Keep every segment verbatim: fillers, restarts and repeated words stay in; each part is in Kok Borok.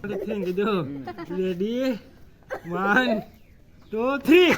Thank you. Ready? One, two, three.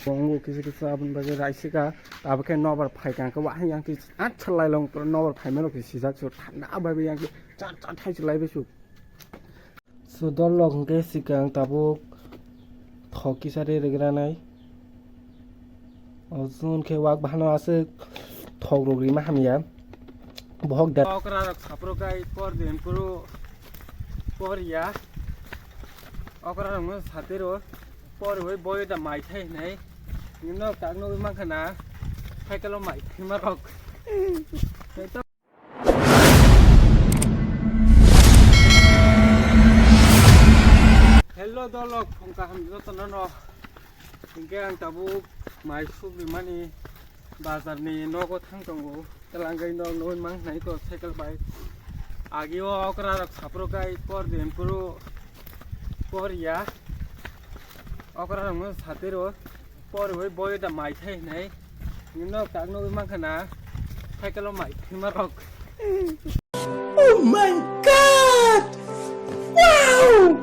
Bongo kisa kisa aboni bagwi raisika, abo khe nobar phaikha, hwnkhe wahai yang khe acha lailong nobar phaimano khe sijak su thanda bai bai yang khe cha cha thai se lai bai su. So, dol rok hwnkhe sikang tabuk thok kisa re rwgranai. O jun khe wak bahano aswk thok rok rima hamya. Bohok da. Okra rok saprok gai por din kuru por ya. Okra rok no satiro por bai boy da mai thai nai. Nok tak nugwi mankha na. Cycle o mai thai ma rok. Hello dolok, phung kaham jotono no. Hingke ang tabuk mai subrimani bazar ni nogo thang tongo. Telanggai no nugwi mang nai ko cycle bai. Agi o okra rok saprok gai por din kuru por ya. Okra rok no satiro. Por bai boy da mai thai nai. Nok tak nugwi mankha na. Cycle o mai thai ma rok. Oh my God! Wow!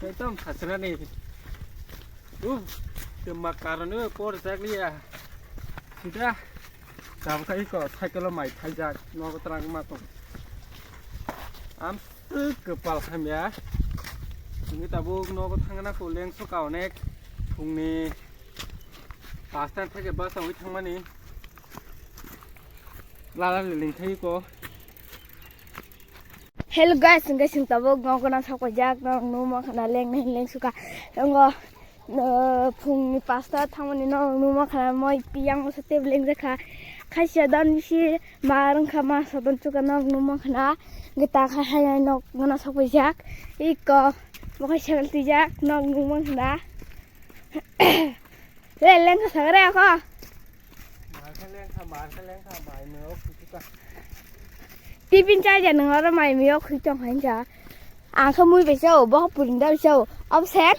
Ekdom khachra ni. Uf, tuma karone por jak liya. Sida. Tabuk kai ko cycle o mai thai jak. Nogo trang ma tong. Am kwpal hamya. Hingke tabuk nogo thangna ko lengso ka onek. Phungni Pasta theke bus wi thangmani. Lala liling thai ko. Hello guys, hingke sing tabuk nogo na sakojak, nok numa khana leng nai leng suka. Ngo, no, phungni pasta thangmani nok numa khana moi piyang masa tep leng jakha. Khaisa dan bisi ma rwngkha ma sadon chuka nok numa khana. Hingke ta khai hai nok gana sakojak. Iko, bo khai sakal tijak, nok numa khana. Le lengkha sagre ako. Markha lengkha, markha lengkha, mai meo khutuka. Tipin chai ja nang oro mai meo khutong hai ja. Ang kha mui bai chao, bo purinda bai chao. Absen?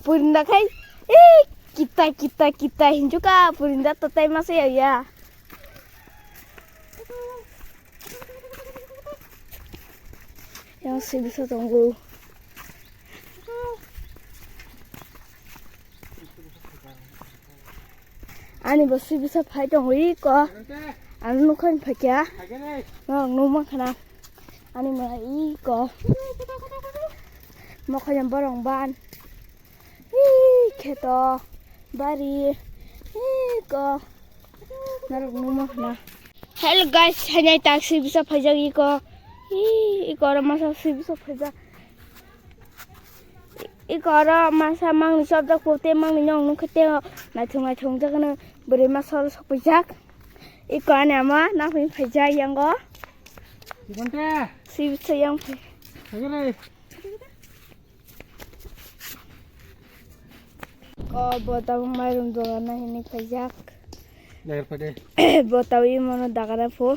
Purinda khai. Ih, kita, kita, kita hinjuka purinda to tai masa ya ya. Yang sibisa tonggo. Ani bo sibisa phai tongo iko. Ani nukhan phaikya. Nok numa khana. Ani ma iko. Mokha jam borong ban. Ih, kheto, bari, ih, ko, narok numa khna. Hello guys, hainai tak sibisa phaijak iko. Ih, iko oro masa sibisa phaijak. Iko oro masa mangni chopjak pote mangni nyong nukhe teo naithok naithok jakno bwrwi masa oro sokphaijak. Iko ani ama naphai phaijak yango. Sibisa yang phai. Ko bo tabuk mairum dogana hinwi phaijak. Bo tabuk imono dagana pho.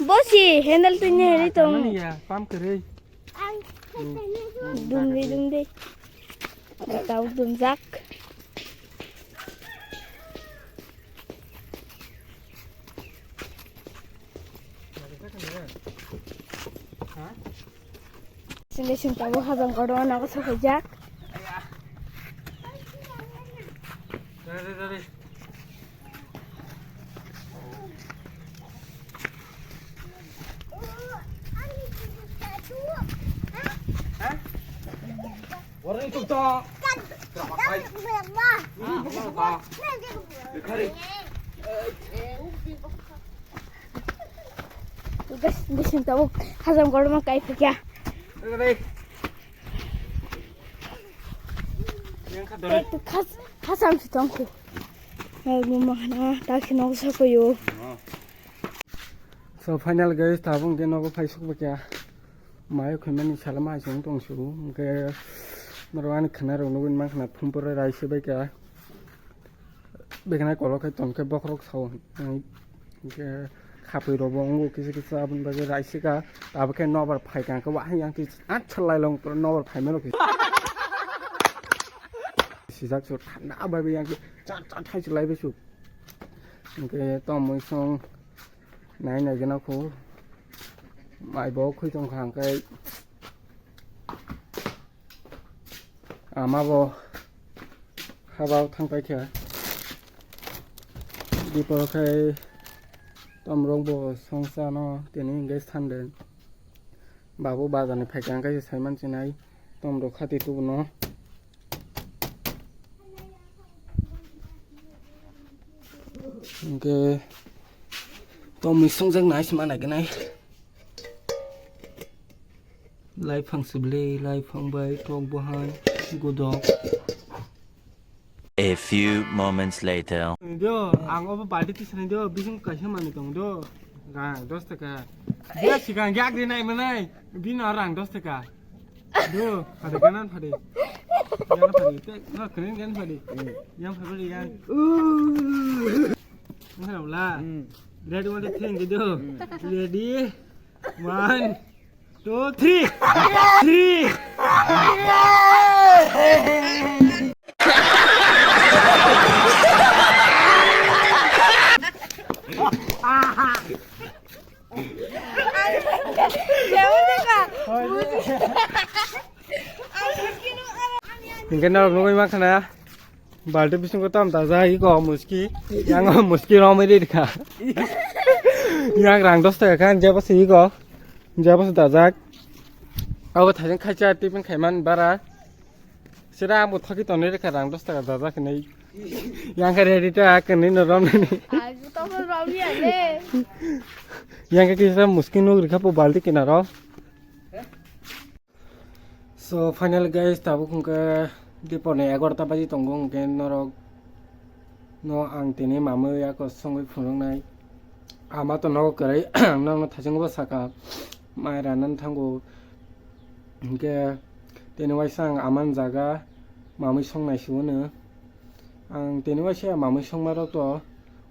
Bosi handle twi nini tong. Pump kwrwi. Dumdi dumdi. Bo tabuk dumjak. Sini sini tabuk hajang kotor nago sokojak. Guys, guys, tabuk hajam kotor ma kai phikya. Khas-, khasam si tongkhu. Hai, mama khana, tak si nok sa koyo. So, final guys, tabuk hwnkhe nogo phai sukba kya. Mayo khwimani salama hai chwng tong su. Hwnkhe norok ani khana rok nugwi man khana phum pore rai se bai kya. Bekhna kolok khai tongkhe bokhorok sao. Hwnkhe khapui rokbo wngo kisa kisa aboni bagwi raisika. Abo khe nobar phaikha hwnkhe wahai yang khe acha lailong nobar phaimano khe. Sijak su thanda bai bai yang khe cha cha thai se lai bai su. Hwnkhe tongmung song nai nai gana kho. Mai bo khwi tong kha hwnkhe ama bo haba thang pai kha. Dipor khai tom rok bo songsa no tini hwnkhe sande. Babu bazar ni phaikha hwnkhe sai man sinai tom rok khati tubu no. Hwnkhe tom ni songjak nai se ma nai khe nai. Laiphang sibli, laiphang bai, tok bohai, gudok. A few moments later. Do, ang obo balti tisani do, bising kaisa manwi tong do. Rang dos taka. Dia sikang yak de nai manai. Bino rang dos taka. Do, phade ganan phade. Yan phade, te, no, kren gan phade. Yan phade, yan. Ngarabla. Ready, one, two, three, do. Ready? One, two, three. Three. Hingke norok nugui mankha na, balti bisingo tam dajak iko muski, yang muski romwi ri kha. Yang rang dos taka kha, jebo se iko, jebo se dajak. Abo thaijeng khaisa tiffin khaiman bara. Sira abo thoki tonwi rikha rang dos taka dajak hinwi. Yang khe ready ta kwnwi no romnani. Agu to ko romya le. Yang khe kisa muski nuk rikha po balti kinaro. So finally guys, tabuk hwnkhe dipor ni egarota baji tongo, hwnkhe norok no ang tini mamwi ako songwi phunuknai. Ama to nogo kwrwi, ang nokno thaichungo bo saka, mai ranani thango. Hinkhe tini waisa ang amani jaga mamwi songnai se hwnwi. Ang tini waisa mamwi songmarok to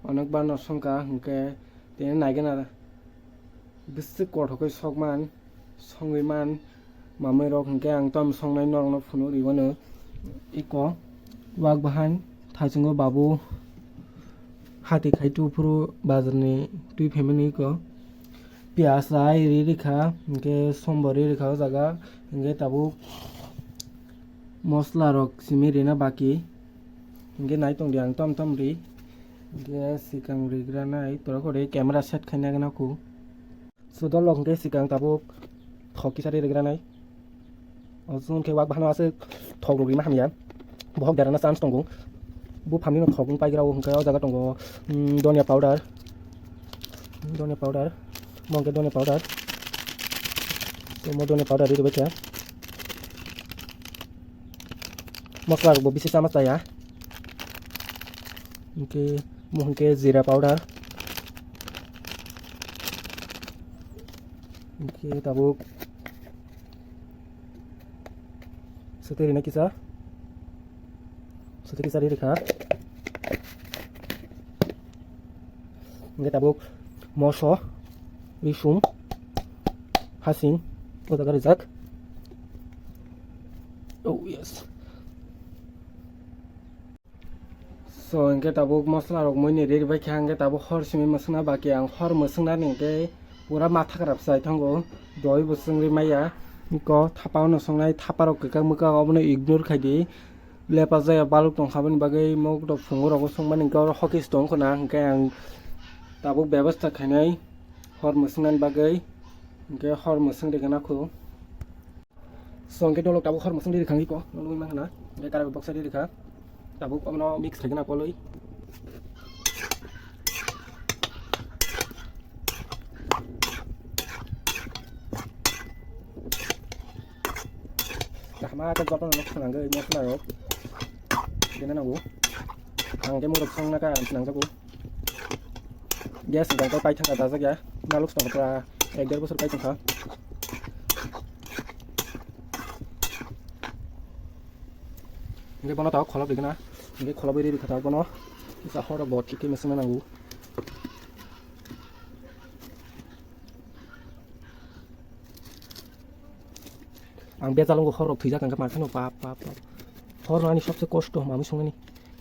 onok barno songkha, hinkhe tini naigena. Bisi kothokgwi sokman, songwi man, mamwi rok hinkhe ang tamo songnai norokno phunuk riwano iko wak bahan thaichungo babu hati khai tu phuru bazarni twi phaimani iko piyas rai ri rikha hinkhe sombor ri rikha o jaga hinkhe tabuk mosla rok simi rina baki hinkhe nai tongdi ang tom tom ri hinkhe sikang rigra nai torok ori camera set khaina gana khu. So, dol rok hwnkhe sikang tabuk thok kisa ri rwgranai. O chwng khe wak bahano aswk thok rwgwi ma hamya. Bohok derana chance tongo. Bu phamni no thok wng paigra o hwnkhe o jaga tongo, mm, donia powder. Donia powder. Bo hwnkhe donia powder. Tei mo donia powder ri rwbaikha. Mosla rokbo bisi chama chaya. Hwnkhe mo hwnkhe jeera powder. Hwnkhe tabuk swtwi rina kisa. Swtwi kisa ri rikha. Hwnkhe tabuk moso, risum, hasing, o jaga rijak. Oh, yes. So, hwnkhe tabuk mosla rok mui ni ri bai kha, hwnkhe tabuk hor simi mwswkna baki ang hor mwswknani hwnkhe pura matha kwrap chai thango. Doi bo chwngri maya. Iko thapa no songnai, thapa rok kwkak mwkak obono ignore khai di. Lepa jaya baluk tong kha boni bagwi mok rok phungo rogo songmani hwnkhe oro hokis tong khna, hwnkhe ang tabuk bebasta khainai hor mwswknani bagwi, hwnkhe hor mwswk rikha na khu. So, hwnkhe dolok tabuk hor mwswk ri rikha iko, nukgwi mankha na, hwnkhe karwi boksa ri rikha, tabuk omono mix khaikhe na kolwi. Kaham khe jotono no swnamgwi mosla rok dena nango. Ang khe murok songna kha ang swnamjago. Gas hwnkhe pai thangkha dajak ya. Naluk swnamkha pura ek der bosor pai tongkha. Hwnkhe bono tabuk kholop rikha na. Hwnkhe kholobwi ri rikha tabuk bono. Kisa horo bo thik khe mechana nango. Ang bejal wngkha, hor rok thwijak hwnkhe, ma kheno pap, pap, pap. Hor no ani sobse kosto, mamwi songnani.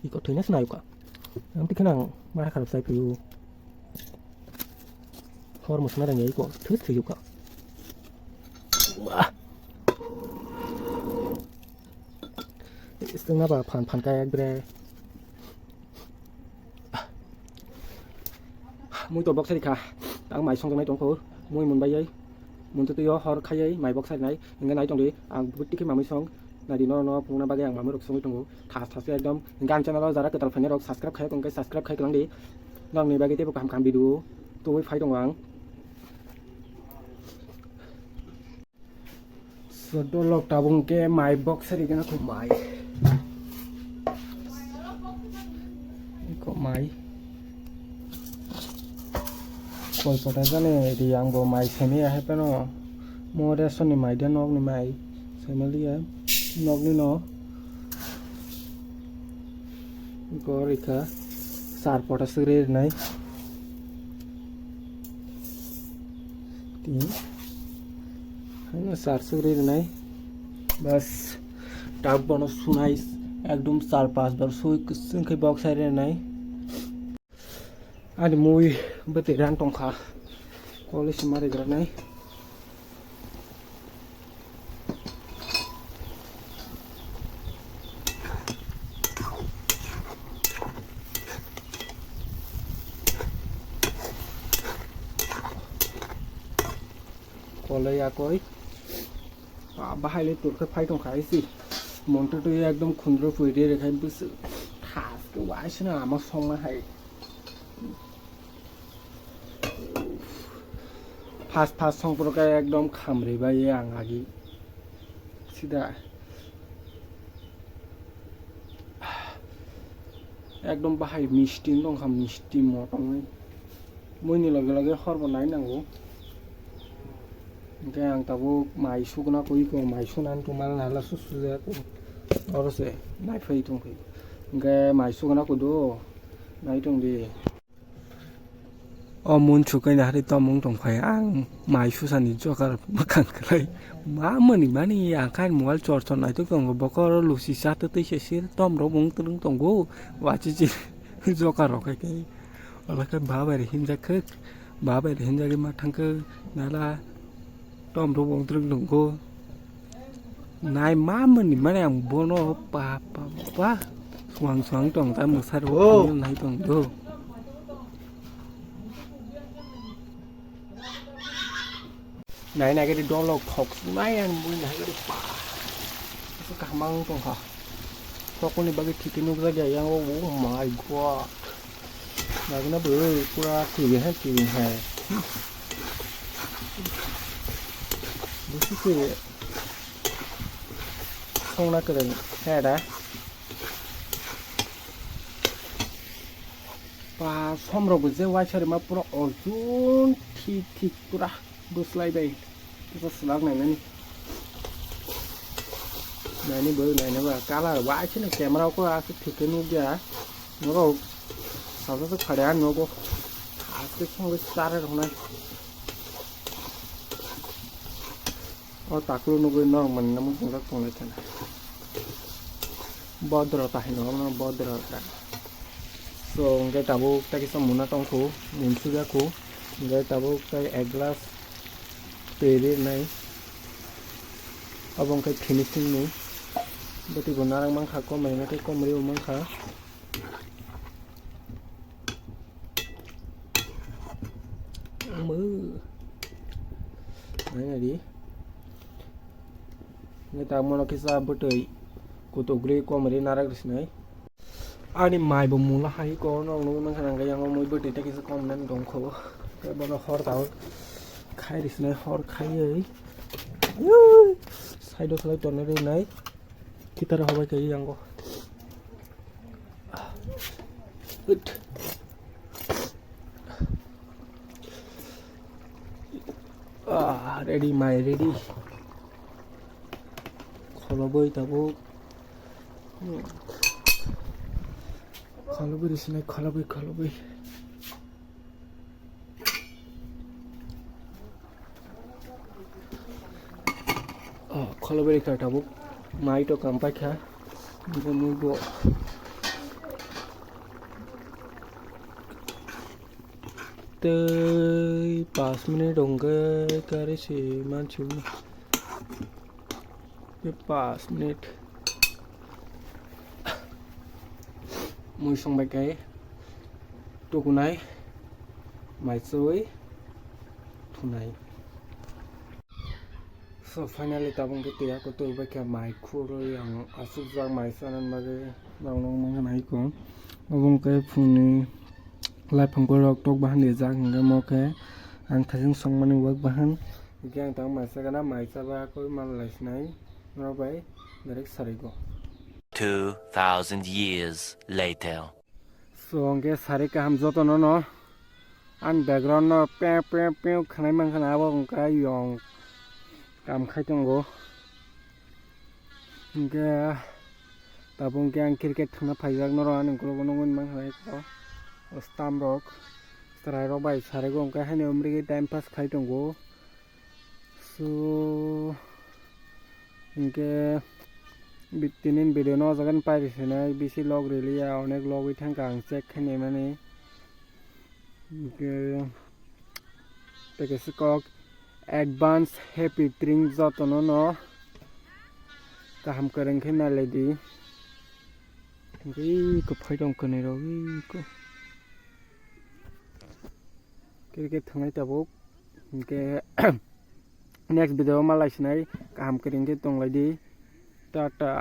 Iko thwina se nayuka. Ang tikhe nang ma kharap sai phaiyo. Hor mwswknai rang ya iko, thwi thwijuka. Wah. Istungna ba phan phan kaya bre. Mui to bok sari kha. Ang mai song nai tong kho. Mui mun bai ai. Mun to yo hor khai ai mai bok sari nai. Inga nai tong di. Ang butti khe mamui song. Nai di no no phung na bagwi ang mamui rok songwi tongo. Thas thas khe ekdom. Inga ang channel o jara kwtal phainai rok subscribe khai tong khe subscribe khai tlang di. Nang ni bagwi teibo kaham kaham video. Tubui phai tongo ang. Sodolok tabung ke mai box sari gana ko mai. Ko mai. Koi pata jani di ang bo mai semi ahe peno. Mo ration ni mai de nok ni mai. Semi liya nok ni no. Gorika sar pota sugri nai. Tin. Haino sar sugri nai. Bas. Tab bono sunai ekdom sar pas bar sui kusung khe bok sai nai. Ani mui bete ran tongkha. Kole simari granai. Koloi akoi. Ba, bahai le turkhe phai tongkha isi. Monto to ekdom khundro pui re rekhai bus. Thas ke waisna ama songna hai. Fast fast song poro khe ekdom khamri bai ang agi. Sida. Ekdom bahai misti wng tongkha, misti motongwi. Muini loge loge horbo nai nango. Hwnkhe ang tabuk mai sugna kwi ko, mai sunani tongmani nala susujak. Oro se nai phai tongkhe. Hwnkhe mai sugna kudu nai tongdi. O mun sukaina hari tomung tongphai ang mai susani jokar bwkang kwlai. Ma mani mani ang kain mobile chor chor naitok tongo, bokoro lusi sa twtwi se sir tom rok wng twrwng tongo. Wachichi jokar rok hai khe. Ola khe ba bai hinjak khe, ba bai hinjagwi ma thang khe nala. Tom rok wng twrwk nungkho. Nai ma mani mani ang bono pa pa pa. Suang suang tong ta mwsar rok nai tong do. Nai nai gari dolok khok nai ang mui nai gari pa. Kaham ang tong kha. Sokoni bagwi thiki nukjak ya yang o, oh my god. Nagina bo pura thiki hai thiki hai. Busi se songna kwrwng hai da. Pa somrok bo je waisari ma pura orjun thik thik pura. Bwslai bai. Kisa swlak nainani. Naini bo naina ba. Kalar waisini camera ko aswk thik khe nukya. Norok sasa se khade ang nogo. Aske songwi chare roknai. O taklo nugwi norok manwi namo tongjak tonglai thana. Bodro ta hino, omo bodro ta. So, hwnkhe tabuk tei kisa muna tongkhu, mun sugakhu. Hwnkhe tabuk tei ek glass twi rinai. Obo hwnkhe finishing ni. Bwtwi bo narang mankha, komri hwnkhe komri bo mankha. Omo. Naina di. Neta mono kisa bwtwi kutuk gri komri narak risinai. Ani mai bo mula hai ko no nung nang khanang yang mo bwtwi ta kisa kom nan dong kho. Te bono hor ta khai risinai hor khai ei. Side o khlai tonne rinai. Kitara hobai kai yang go. Ah, ready, mai ready. Kholoboi tabuk. Kholoboi risinai, kholoboi, kholoboi. Oh, kholobwi rikha tabuk. Mai to kam paikha. Bo mui bo. Tei pash minute hwnkhe gari se mansigo. Pas minute. Mui songbai kai tukunai mai chui thunai. So finally tabung ke tiya ko tui bai khe mai khurui ang asuk jak mai sanan bagwi nang nang nang nai ko. Abung ke phungni lai phung ko rok tok bahan de jak hingke mo ke ang thajing songmani wak bahan. Hingke ang tang mai sagana mai chaba koi mal lai sinai norok bai direct sarai go. Two thousand years later. So hingke sari kaham jotono no. Ang background no pew pew pew khanai mankha na abo wngkha yong kam khai tongo. Hingke tabuk hingke ang cricket thangna phaijak norok ani ukulok nugwi mankha na eko stamp rok chwrai rok bai sari go hingke haino umrigwi time pass khai tongo. So hingke bi-, tinin video no o jaga ni pairi sinai bisi log riliya onek logwi thangkha ang check khainai mani. Hingke tei kaisa kok advance happy drink jotono no kaham kwrwng khe nai lai di. Hingke iko phaitong kwnwi rok iko. Cricket thangnai tabuk. Hingke next video o malai sinai kaham kwrwng khe tong lai di. Tata.